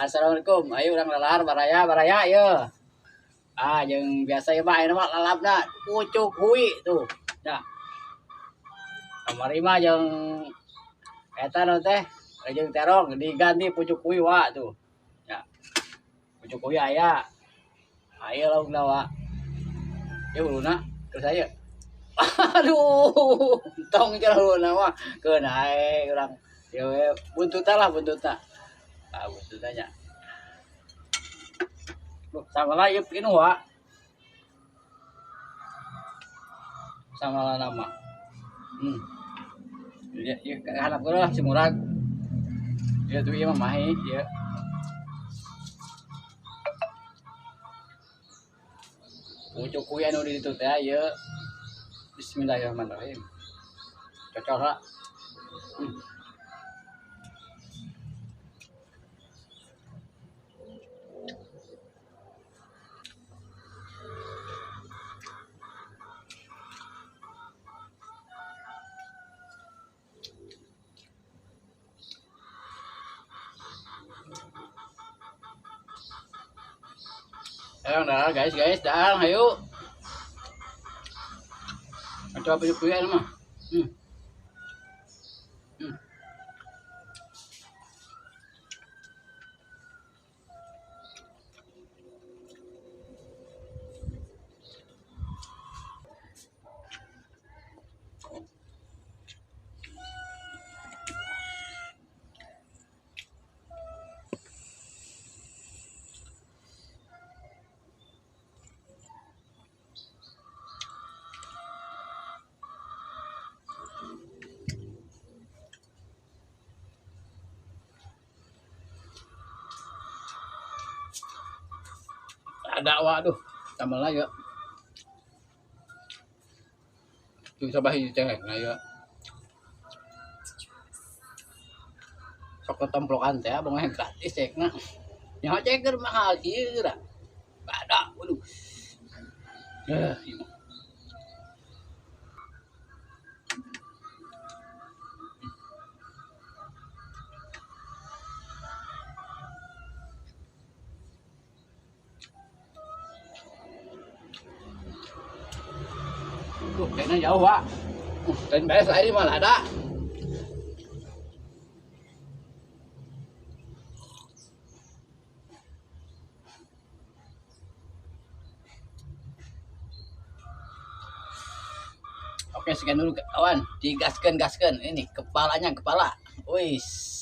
Assalamualaikum. Ayo urang lalahar baraya baraya ye. Ah, jeung biasa ieu mah ayeuna mah lalapna pucuk hui tuh. Nah. Kamari mah jeung eta nu teh jeung terong diganti pucuk hui wa tuh. Ya. Pucuk hui aya. Ayo laukna wa. Ieu uluna terus aya. Aduh, tong jeung uluna mah keun ae urang. Ieu we buntutna lah buntutna. Ah, buntutna nya. Loh, sama lah ieu pinuh wa. Sama lah nama. Iya, iya, harap lah si murag. Iya tuh ieu mah mahi, ieu. Pucuk kuy anu di ditu teh ieu. Bismillahirrahmanirrahim. Cocok lah. Ayo dah guys, guys, dah ayo. Coba pucuk kuy mah. Ada waduh, tambah lagi ya. Tuh coba hiji cengek nah ya. Sok templokan teh abang yang gratis cekna. Nya ceker mahal kieu geura. Ada, waduh. Ieu. Tuh, kayaknya jauh, Pak. Dan beres air malah ada. Oke, sekian dulu kawan. Digaskan, gaskan. Ini kepalanya, kepala. Wis.